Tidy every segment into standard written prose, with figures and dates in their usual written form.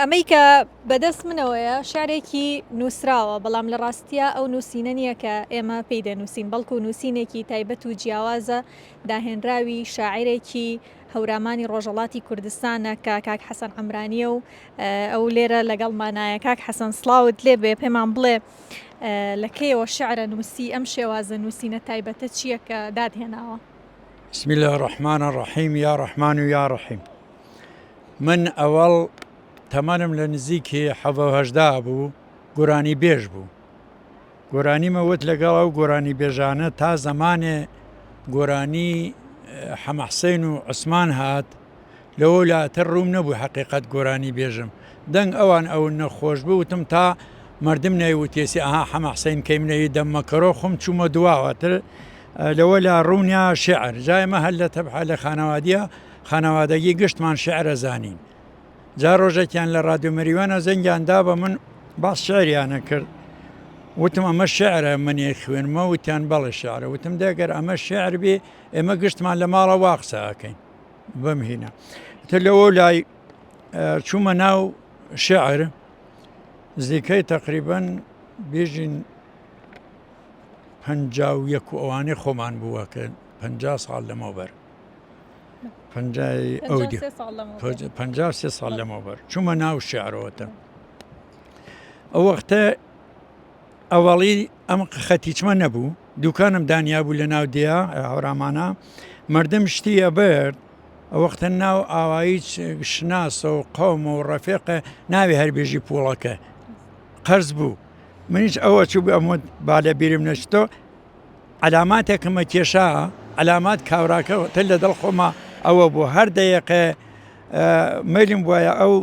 ئەمەی کە بەدەست منەوەیە شعرێکی نووسراوە، بەڵام لە ڕاستیا ئەو نووسینە نییە کە ئێمە پێی دەنووسین، بەڵکو نووسینێکی تایبەت و جیاوازە، داهێنراوی شاعیرێکی هەورامانی ڕۆژهەڵاتی کوردستانە کە کاک حەسەن عەمرانییە و ئەو لێرە لەگەڵمانایە. کاک حەسەن سڵاوت لێ بێ، پێمان بڵێ لە کەیەوە شعرە نووسی، ئەم شێوازە نووسینە تایبەتە چییە کە داتهێناوە؟ بسم اللە الرحمن الرحیم یا رحمان و یا رحیم من ئەوەڵ تەمەنم لە نزیکی حەڤە و هەژدا بوو گۆرانی بێژ بوو گۆرانیمە وت لەگەڵ ئەو گۆرانی بێژانە تا زەمانێ گۆرانی حەمە حسین و عوسمان هات لەوە لاتر ڕووم نەبوو حەقیقەت گۆرانی بێژم دەنگ ئەوان ئەو نەخۆش بوو وتم تا مردم نەیوتێسی ئەها حەمە حسین کەی منەوی دەممەکەرۆ خۆم چوومە دواوە تر لەوە لا ڕوونیا شعر جای مە هەر لە تەبحە لە خانەوادیە خانەوادەگی گشتمان شعرە زانین جا ڕۆژێکیان لە ڕادیۆ مەریوانە زەنگیان دا بە من باس شعریانە کرد وتم ئەمە شعرە منێ خوێنمە وتیان بەڵێ شعرە وتم دەگەر ئەمە شعر بێ ئێمە گشتمان لە ماڵە وا قسە ئەکەین بمهینە تر لەوە لای چوومە ناو شعر نزیکەی تقریبا بێژین 51 و ئەوانەی خۆمان بووە کە 50 ساڵ لەمەوبەر پەنجای ئەو دی 53 ساڵ لەمەوبەر چوومە ناو شعرەوەتە ئەو وەختە ئەوەڵی ئەم خەتیچمە نەبوو دوکانم دانیابوو لە ناو دیا هەورامانە مردم شتی ئەبرد ئەو وەختە ناو ئاوایی شناسە و قەومە و ڕەفێقە ناوی هەربێژی پوڵەکە قەرز بوو منیش ئەوە چوو ئەموت با لە بیرم نەچتۆ عەلاماتێکمە کێشا عەلامات کاوراکە تر لە دڵ خۆما ئەوە بوو هەر دەیەقێ مەلم وایە ئەو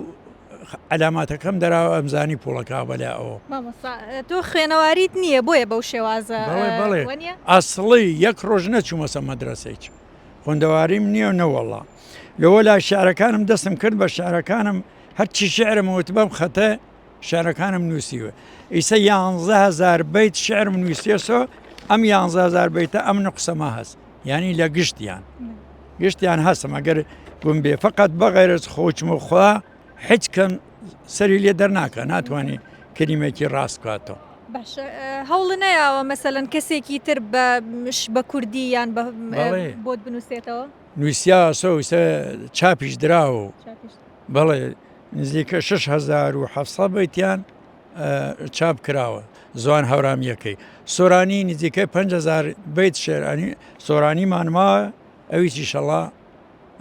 عەلاماتەکەم دەراوە ئەمزانی پوڵەکە بەلا ئەوە مامۆستا تۆ خوێنەواریت نییە بۆیە بەو شێوازە بەڵێ بەڵێ ئەسڵی یەک ڕۆژ نەچوومەسە مەدرەسەیچ خوندەواریم نییە و نەوەڵا لەوە لا شعرەکانم دەستم کرد بە شعرەکانم هەرچی شعرم وت بەم خەتە شعرەکانم نووسیوە ئیسە 11هزار بیت شعرم نووسیەسۆ ئەم 11هزار بیتە ئەم نقسەمە هەست یعنی لە گشتیان گشتیان هەستم ئەگەر گوم بێ فقط بەغیرەت خۆچم و خوا هیچ کەم سەری لێ دەرناکە ناتوانانی کەلیمێکی ڕاست بکاتەوە. باشە هەوڵ نەیاوە مەسەلەن کەسێکی تر بە بە کوردی یان بە بۆت بنووسێتەوە؟ نووسیا سەوسە چاپیش دراوە بەڵێ نزیکە 6700 بیتیان چاپ کراوە زوان هەورامیەکەی سۆرانی نزیکەی 5000 بیت شێرانی سۆرانیمان ما ئەویش ئیشەڵا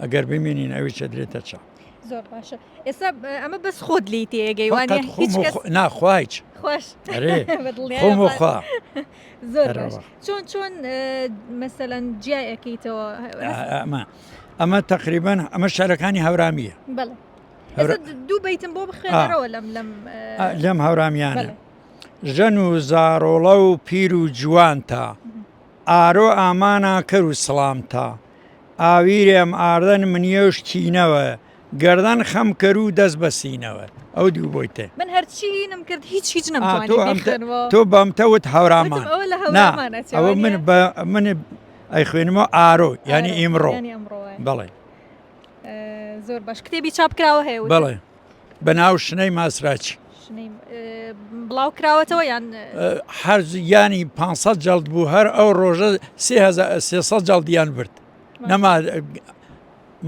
ئەگەر بمێنین ئەویش ئەدرێتە چاپ. زۆر باشە ئێستا ئەمە بەس خۆت لی تێگەی وانە هیچ کەس نا خوایچ خوش ئەرێ خۆم و خوا زۆر باش چۆن چۆن مەسەلەن جیای ئەکەیتەوە ئەمە ئەمە تقریبا ئەمە شارەکانی هەورامیە بەڵێ دوو بیتم بۆ بخوێنەرەوە لەم لەم لەم هەورامیانە ژەن و زارۆڵە و پیر و جوانتا ئارۆ ئامانا کەر و سڵامتا ئاویرێم ئاردەن منیەوش چینەوە گەردەن خەم کەر و دەس بە سینەوە ئەو دوو بۆیتە. من هەرچی هینم کرد هیچ هیچ نەمتوانی بیخوێنمەوە. تۆ بەمتە وت هەورامان. وتم ئەوە لە هەورامان ئەچێ ئەوە من بە من ئەیخوێنمەوە ئارۆ یانی ئیمڕۆ. بەڵێ. زۆر باش کتێبی چاپ کراوە هەیە بەڵێ. بە ناو شنەی ماسراچی. بڵاو کراوەتەوە یان هەر ینی 500 جەڵد بوو هەر ئەو ڕۆژە 300 جەڵدیان برد نەما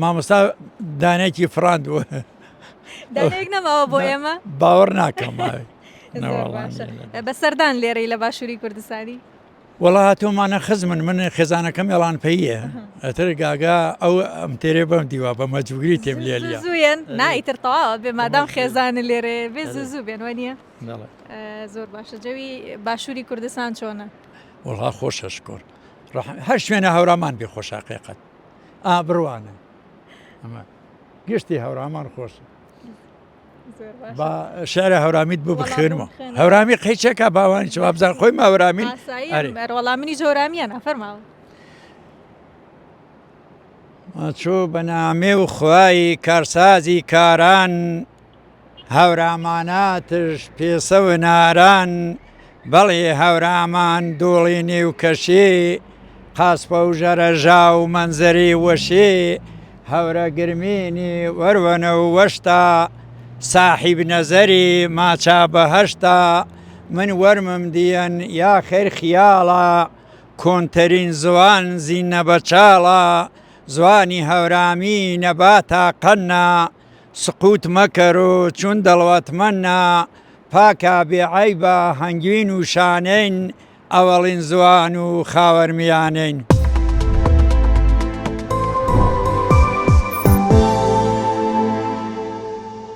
مامۆستا دانێکی فراندووە دانێک نەماوە بۆ ئێمە باوەڕ ناکەم بە سەردان لێرەی لە باشووری کوردستانی وەڵا هاتۆمانە خزمن من خێزانەکەم ئێڵان پێیە ئەتر گاگا ئەو ئەم تێرێ بەم دیوا بە مەجبوری تێم لێ لە زوویەن نایتر تەواوە بێ مادام خێزان لێرێ بێ زوو زوو بێن وە نییە زۆر باشە جەوی باشووری کوردستان چۆنە وەڵا خۆشە شکۆر هەر شوێنە هەورامان بێ خۆشاقیقەت ئا بڕوانە ئەمە گشتی هەورامان خۆشە با شعرە هەورامیت بۆ بخوێنمەوە هەورامی قەیچێکا باوانی چ وابزان خۆی ماورامی وەڵام منی هەورامیان فەرماوە چوو بە نامێ و خوای کارسازی کاران هەوراماناتش پێسە و ناران بەڵێ هەورامان دۆڵی نێو کەشێ قاسپە و ژەرەژا و مەنزەرەی وەشێ هەورە گرمێنی وەروەنە و وەشتا. ساحیب نەزەری ماچا بەهەشتە من وەرمم دیەن یا خەیر خیاڵە کۆنتەرین زوان زینە بەچاڵە زوانی هەورامی نەباتا قەننا سقوت مەکەرۆ چون دەڵوەتمەننا پاکا بێ عەیبە هەنگوین و شانەین ئەوەڵین زوان و خاوەرمیانەین.